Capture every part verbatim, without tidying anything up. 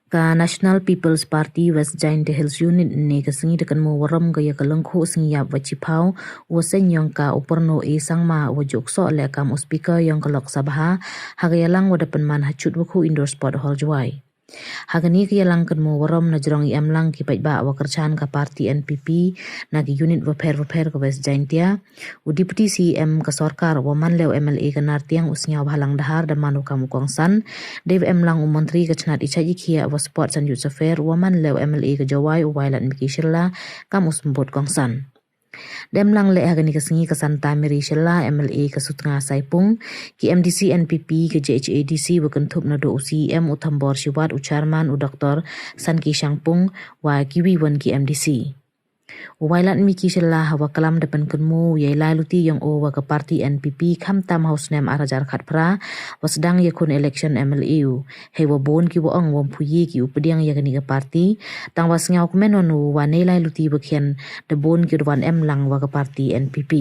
Ka National People's Party West Jaintia Hills Unit ne ka sngi da kynmaw warom ka ya ka lyngkhuh sngi yap wa chiphaw wa seiñ yong ka u Purno A Sangma wa ju ksoh leh kam u Speaker yong ka Lok Sabha ha ka yalang wa da pynman ha Chutwakhu Indoor Sport Hall, Jowai. Ha kani ka yalang kynmaw warom na jrong i em lang ki paidbah wa kyrchan ka party N P P na ki unit wapher wapher ka West Jaintia, u Deputy C M ka sorkar wa man leh u M L A ka Nartiang u Sniawbhalang Dhar da man u kam u kongsan, dei wa em lang u montri ka chnat i chait i khiah wa sport Sanjut Safer wa man leh u M L A ka Jowai u Wailadmiki Shylla kam u symbud kongsan. Da em lang leh ha kani ka sngi ka Santa Mary Shylla, M L A ka Sutnga Saipung, ki M D C N P P, ka J H A D C wa kynthup na do u C M u Thambor Shiwat, u Chairman u Doctor Sanki Shangpung wa kiwi wan ki M D C. U Wailadmiki Shylla ha wa klam da pynkynmaw ya i lai luti yong o wa ka party N P P khamtam ha u snem ar hajar khatphra wa sdang ya khun election M L A u. Hei wa bun ki wa ong wam phuye ki u pdiang ya kani ka party, tang wa sniaw kmen wan u wa nei lai luti wa khian da bun ki wan em lang wa ka party N P P.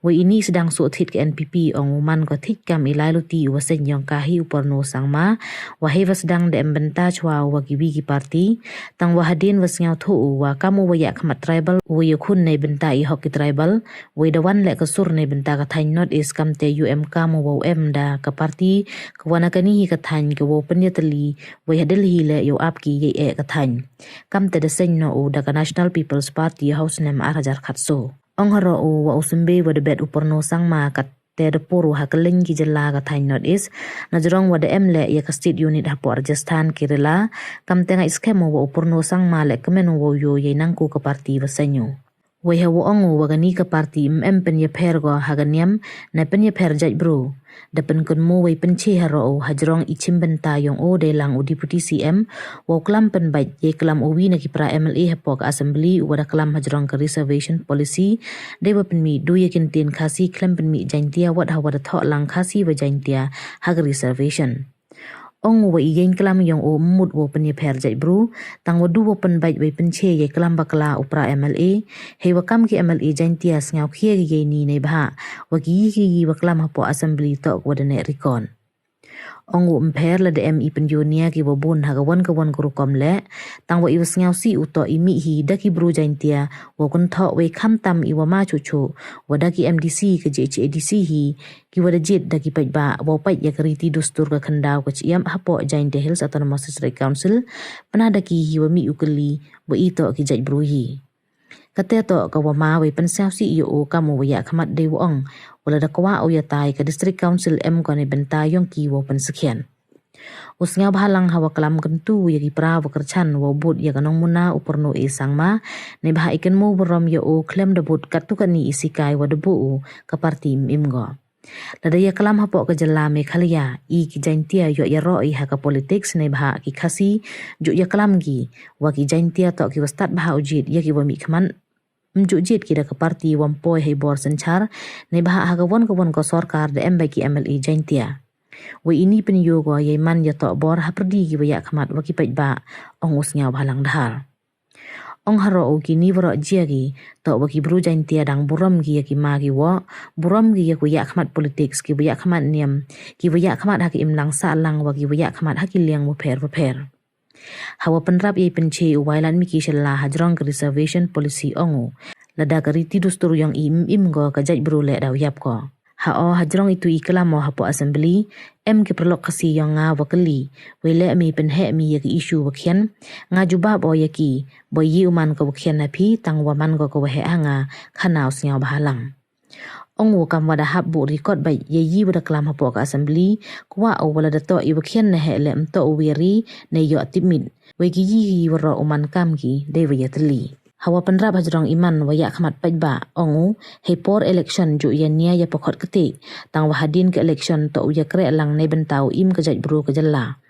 Wa ini sdang soh thit ka N P P, ong u man ko thit kam i lai luti u wa seiñ yong ka hi u Purno Sangma, wa hei wa sdang da em bynta chwa u wa kiwi ki party, tang wa hadien wa sniawthuh u wa kam u wa yakhmat tribal, u wa yakhun nei bynta i hok ki tribal, wa i da wan leh ka sur nei bynta ka thaiñ North East, kamte u em kam u wa u em da ka party ka wa na kani hi ka thaiñ ka wa u pynyatylli, wa i hadien hi leh yow ap ki yei eh ka thaiñ. Kamte da seiñ noh u da ka National People's Party ha u snem ar hajar khatsaw. Ong haroh u wa u symbe wa da bet u Purno Sangma katte da pur u ha kylleng ki jylla ka thaiñ North East, na jrong wa da em leh ya ka state unit hapoh Rajasthan, Kerala, kamte ngait skhem u wa u Purno Sangma leh kmen u wow yoh yei nangku ka party wa seiñ u. Wei ha wa ong u wa kani ka party em em pynyapher ko ha ka niam, na pynyapher jait bru. Da pynkynmaw wei pynche haroh u ha jrong i chim bynta yong o dei lang u Deputy C M, wa u klam pynbait yei klam u wi na ki para M L A hapoh ka Assembly u wa da klam ha jrong ka reservation policy, dei wa pynmih du ya ki ntien Khasi khlem pynmih Jaintia wat ha wa da thoh lang Khasi wa Jaintia ha ka reservation. Ong u wa i yeng klam yong o mut wa pynyapher jait bru, tang wa du wa pynbait wei pynche yei klam bakla u para M L A, hei wa kam ki M L A Jaintia sniaw khia ki yei ni nei bha, wa ki yi ki yi wa klam hapoh Assembly toh wa da neh rikon. Ong u ym pher lada em i pynyoo nia ki wa bun ha ka wan ka wan ka rukom leh, tang wa i wa sniawsih u toh i mih hi da ki bru Jaintia, wa kynthoh wei khamtam i wa ma chuchu, wa da ki M D C ka J H A D C hi, ki wa da jied da ki paidbah, wa u pait ya ka riti dustur ka khyndaw ka chyiap hapoh Jaintia Hills Autonomous District Council, pynah da ki hi wa mih u kylli, wa i toh ki jait bru hi. Kate toh ka wa ma wei pynsniawsih yow o kam u wa yakhmat dei wa ong, wa lada kwah u yatai ka District Council em ko nei bynta yong ki wow pynsakhiat. U Sniawbhalang ha wa klam kyntu ya ki para wa kyrchan wow bud ya ka nongmuna u Purno A Sangma, nei bha i kynmaw burom yow o khlem da bud katto katni i sikai wa da buh u ka party im im ko. Lada ya klam hapoh ka jylla Meghalaya, i ki Jaintia yoh yaroh i ha ka politics nei bha ki Khasi, ju ya klam ki, wa ki Jaintia toh ki wa stad bha u jied ya ki wa mih khmat. Ym ju jied ki da ka party wa ym poi hei bor synchar, nei bha ha ka wan ka wan ka sorkar da em bha ki M L A Jaintia. Wei ini pynyoo ko yei man ya toh bor ha pyrdi ki wa yakhmat wa ki paidbah, ong u Sniawbhalang Dhar. Ong haroh u kini waroh jia ki, toh wa ki bru Jaintia dang burom ki ya ki ma ki wa, burom ki ya ki wa yakhmat politics, ki wa yakhmat niam, ki wa yakhmat ha ki imlang sahlang wa ki wa yakhmat ha ki liang wapher wapher. Ha wa pynrap yei pynche u Wailadmiki Shylla ha jrong ka reservation policy ong u, lada ka riti dustur yong i im im ko ka jait bru leh daw yap ko. Ha o ha jrong itu i klam o hapoh Assembly, em ki paralok Khasi yong nga wa kylli, wei leh mi pynheh mi ya ki issue wa khian, nga jubab o ya ki, boi yi u man ka wa khian ha phi, tang wa man ko ka wa heh ha nga, khana u Sniawbhalang. Ong u kam wa da hap buh rikot bait ya yi wa da klam hapoh ka Assembly, kwah u wa lada toh i wa khian na heh leh ym toh u wa yari, nei yoh tipmit, wei ki yi ki waroh u man kam ki, dei wa yatylli. Ha wa pynrap ha jrong i man wa yakhmat paidbah, ong u, hei por election ju ya nia ya pakhot kti, tang wa hadien ka election toh u ya kreh lang nei bynta u im ka jait bru ka jylla.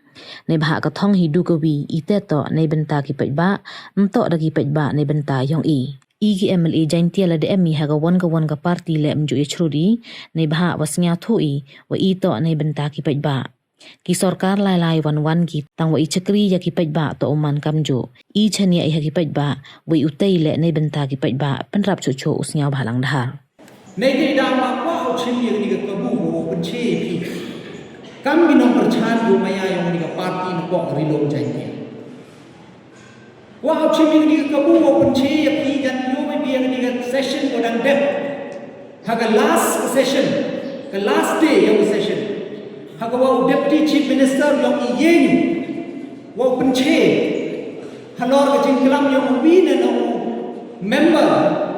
Nei bha ka thong hi du ka wi, i te toh nei bynta ki paidbah, ym toh da ki paidbah nei bynta yong i. I ki M L A Jaintia lada em i ha ka wan ka wan ka party leh ym ju ya chrut i, nei bha wa sniawthuh i, wa i toh nei bynta ki paidbah. Ki sorkar lai lai wan wan ki tang wa i chakri ya ki paidbah toh u man kamjooh. I chaniah i ha ki paidbah, wei u tei leh nei bynta ki paidbah, pynrap chuh chuh u Sniawbhalang Dhar. Nei te da ma kwah u chim ya kani ka kabu wow pynche phi. Kam ki nongpyrchan yow maya yong kani ka party na poh ka Ri-loom Jaiñtia. Wa u chim ya kani ka kabu wow pynche ya phi jan yow me phi ya kani ka session ko dang dep. Ha ka last session, ka last day yong ka session, ha ka wa u Deputy Chief Minister yong i yeng wow pynche halor ka jingklam yong u wi na u member,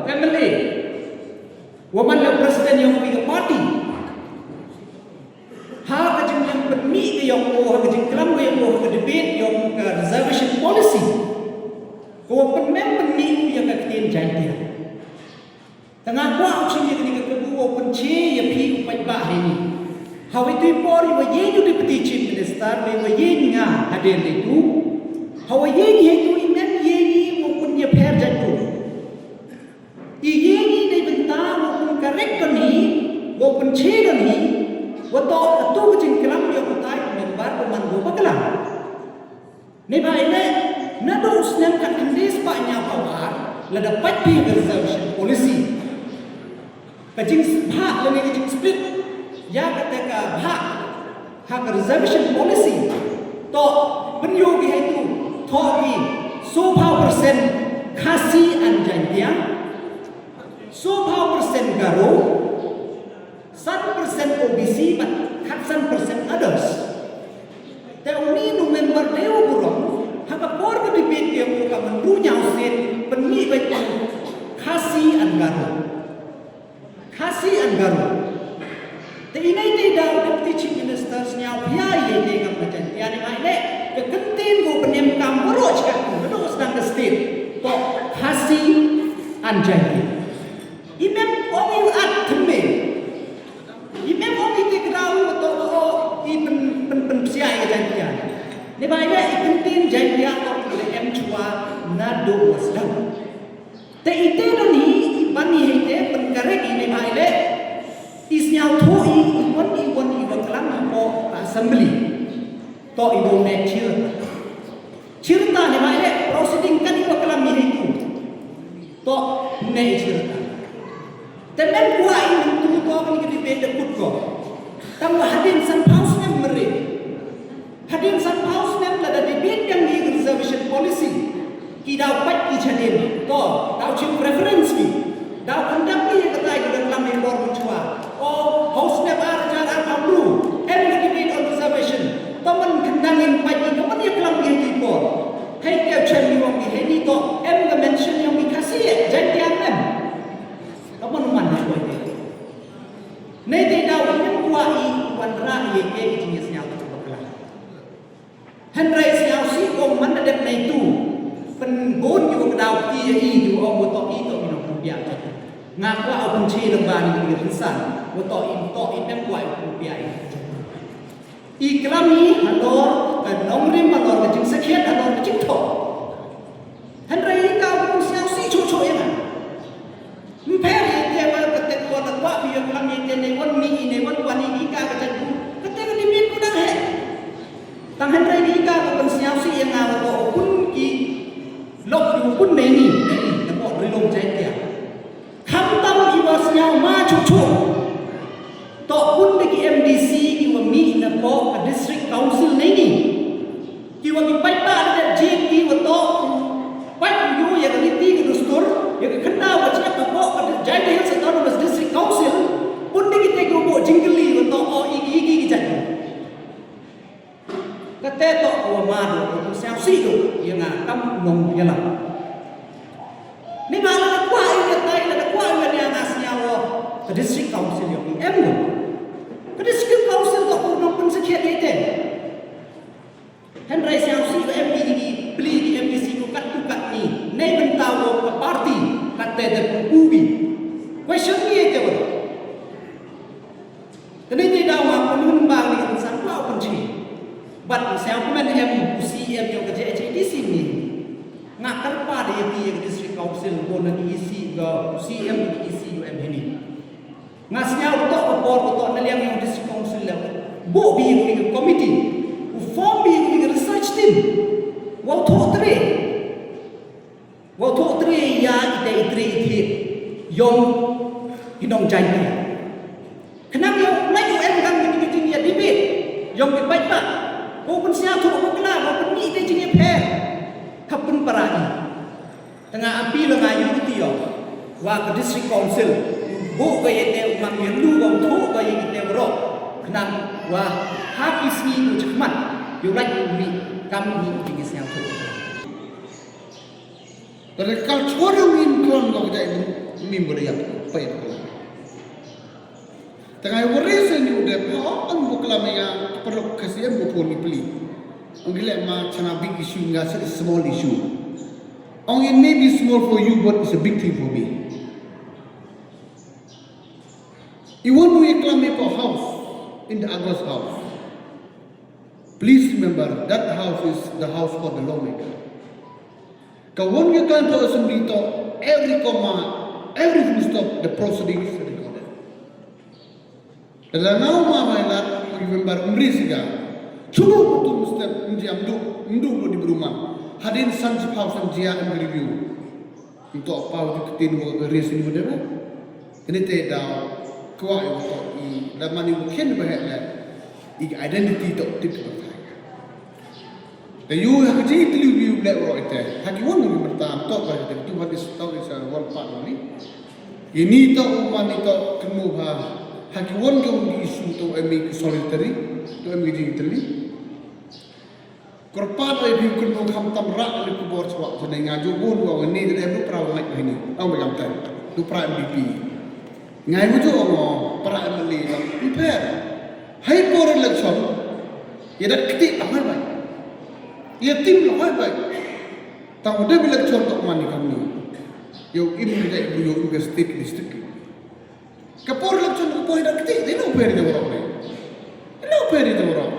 M L A, wa man la president yong u wi ka party. Ha ka jingklam pynmih ka yong u, ha ka jingklam ka yong u, ha ka debate yong ka reservation policy, ko pynmih pynmih u ya ka ktien Jaiñtia. Tang nga kwah u chim ya kani ka kabu wow pynche ya phi u paidbah heini. Ha wa itu i por i wa yeng u Deputy Chief Minister, wa wa yeng nga hadien itu. Ha wa yeng hi itu i men yeng i wow pynjapher jait u. I yeng i dei bynta wow pyncorrect don hi, wow pynche don hi, wa toh atu ka jingklam yong u tai member ko man ko bakla. Neibhah i leh, naduh u snem khatkhynde spah ynñiaw phaw ar, lada pait phi ka reservation policy, ka jingsbhah lane ka jingsplit ya kate ka bhah ha ka reservation policy, toh pynyoo ki heitu, thoh ki soo phaw percent Khasi and Jaiñtia, soo phaw percent Garo, san percent O B C bad khatsan percent others. Te uni u member dei u burom, ha ka por ka debate yong u ka man ru ynñiaw sien pynmih beit u Khasi and Garo. Khasi and Garo. Te i nei te daw Deputy Chief Minister sñiaw phi ya i te kam ka Jaiñtia, neibhah i leh ka kyntien ko pynemkam waroh chkat ko naduh sdang ka state, toh Khasi and Jaiñtia. I mem ong i at thymme. I mem ong i te ka daw toh o i pyn, pyn, pynpsiah i ka Jaiñtia. Neibhah i leh i kyntien Jaiñtia toh i leh em chwa naduh wa sdang. Te i te don hi i ban i hei te pyncorrect i, neibhah i leh i sñiawthooh i, i wan i wan i wa klam hapoh ka assembly, toh i wa ne chirta. Chirta, neibhah i leh proceeding kan i wa klam i heitu, toh ne chirta. Te men kwah i myntu toh kani ka debate da kut ko. Tang wa hadien san phaw snem mare, hadien san phaw snem lada debate biang ki reservation policy, ki daw pait ki chadien, toh daw chim preference ki, daw conduct ki ya katai ka dang klam i por mynchwa. O, ha u snem ar hajar ar phaw ynru em ka debate on reservation, toh man khyndang in pait ki, toh man ya klam ki hei por. Hei te chem ni wong ki heini toh em ka mention yong ki Khasi, Jaiñtia em. Toh man man hei por. Nei te daw i mem kwah i wanrah ya ke i jingyasñiawthooh bakla. Hynrei sñiawsih ko man da dep neitu, pynbun ki wa ka daw ki ya i, ki wa ong wa toh i toh ki nongpynbiang. Nga kwah u pynche lyngba ini ki rynsan wa toh i, toh i mem kwah u pynbiang i. I klam i halor ka nongrim, halor ka jingsakhiat, halor ka jingthoh. Hynrei i ka u pynsñiawsih chooh chooh ya nga. Ym pher i te wa kate ko da kwah phi ya klam i te, nei wan mih i, nei wan wan i, i ka ka jait u. Kate ka limit ko dang heh. Tang hynrei i ka ka pynsñiawsih ya nga wa toh u pun ki lok, u pun neini, neini, na poh Ri-loom Jaiñtia. Khamtam i wa sñiaw ma chooh chooh, toh pun da ki M D C ki wa mih na poh ka District Council neini. Ki wa ki paidbah da dep jied ki wa toh pait u yoo ya ka riti ka dustur, ya ka khyndaw ka chait ka poh ka Jaintia Hills Autonomous District Council, pun da ki te ki wa buh jingkylli wa toh o i ki, i ki, i ki jait. Kate toh wa ma do, wa sñiawsih do ya nga kam u nongyalam. Neibhah lada kwah i ya tai, lada kwah i ya nga sñiaw o ka District Council yong i em do. Ka District Council toh u nongpynsakhiat ya i te. Hynrei sñiawsih wa em ki, ki pli ki M D C ko kattu katni, neibynta wa ka party, katte te pun u bi. Question ni ya i te wa. Te neite daw wa pynhun bang ni kan san wa pynchi. Bad sñiaw kmen em u C E M yong ka J H A D C ni. Nga kyrpad ya ki ya ka District Council ko na ki E C ka, u C E M ki E C u em hini. Nga sñiaw toh ka por ko toh na liang yong District Council le. Buh bi ya ki committee. U form bi ya ki research team. Wow thoh tre. Wow thoh tre ya i te i tre i thied yong ki nong Jaintia. Khnang yow lai u em kam ni ka jingya debate. Ki paidbah, wow pynsñiawthooh bakla, wow pynmih i te jingyaphær ha pynpara i. Tang nga appeal nga ya u T O, wa ka District Council, u booh ko ya i te u man ya u, wow thooh ko ya i te waroh, khnang wa ha ki sngi u chakhmat, yow lait u mih kam u mih u jingyaphær. Tang ka culture yong i ym klam ko ka jait, ym em ko da yap, pait ko. Tang nga wa raise ini u dep, ha, ong bakla me ya, paralok ka C M ko phone ki pli. Ong ki leh ma chana big issue, nga sa small issue. Ong it may be small for you, but it's a big thing for me. I won u ya klam i ko house, in the August house. Please remember, that house is the house for the lawmaker. Ka won ya klam to assembly to, every comma, every full stop, the proceedings recorded. Te la nga u ma Wailadmiki member ym ri siga. Chubu tu mesti ym jia, ym du, ym du di bruma. Hadien san chiphaw san jia em review. Nto pa u ktien wa raise ini u dep. Ini te daw kwah i wa toh i, la man i wa khian wa heh le. I identity toh tip wa thai. Te yow ha ka jingtylli wi u leh waroh i te. Ha ki won ki mynta toh ba te tu hadien toh i sa won pa ni. Ini toh u man i toh kynmoo ha. Ha ki won ki won ki issue toh em i ki solitary, toh em i ki jingtylli. Kyrpad oi phi kynmoo khamtam rah le khubor chwa chane nga ju bun wa ni de du pra wa ngai ni. Ong ba kam tan. Du pra M P P. Ngai mu ju ong pra M L A la. Ym pher. Hei por election. Ya da kti la hoi bai. Ya tim la hoi bai. Tang de election toh man ni kam ni. Yow im de bu yow im ka state district. Ka por election ka por da kti, de no pher de waroh ne. De no pher de waroh.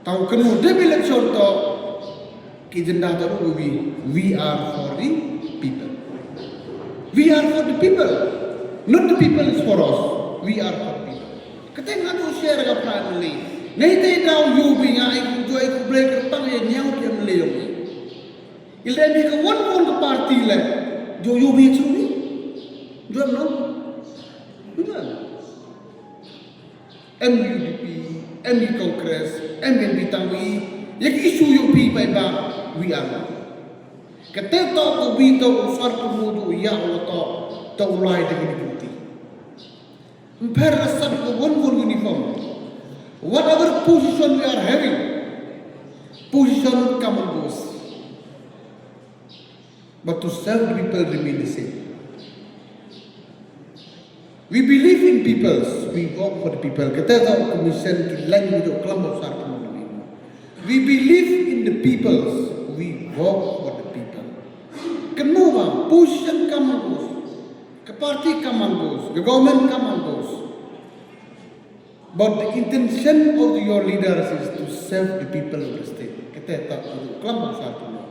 Tang kynmoo de election toh ki agenda toh u wi, we are for the people. We are for the people. Not the people is for us. We are for the people. Kate nga du share ka pra M L A. Nei te daw yow bi nga ai ku joi ku break tang ya ñiaw ki M L A yong. I le mi ka won won ka party le. Jo yow bi chu ni. Jo no. Em U D P, em i Congress, em i N P tang wi, ya ki issue yow phi bai ba, wi am. Kate toh ko wi toh u sar ko mu du ya u toh, toh u lai de ni party. Ym pher ra sat ko won won uniform. Whatever position we are having, position come and goes. But to serve the people remain the same. We believe in peoples, we work for the people. Kate toh ka mission ki line wi toh klam ba sar kynmoo. We believe in the peoples, we work for the people. Kynmoo ba, position come and goes. Ka party come and goes, ka government come and goes. But the intention of your leaders is to serve the people of the state. Kate toh ka klam ba sar kynmoo.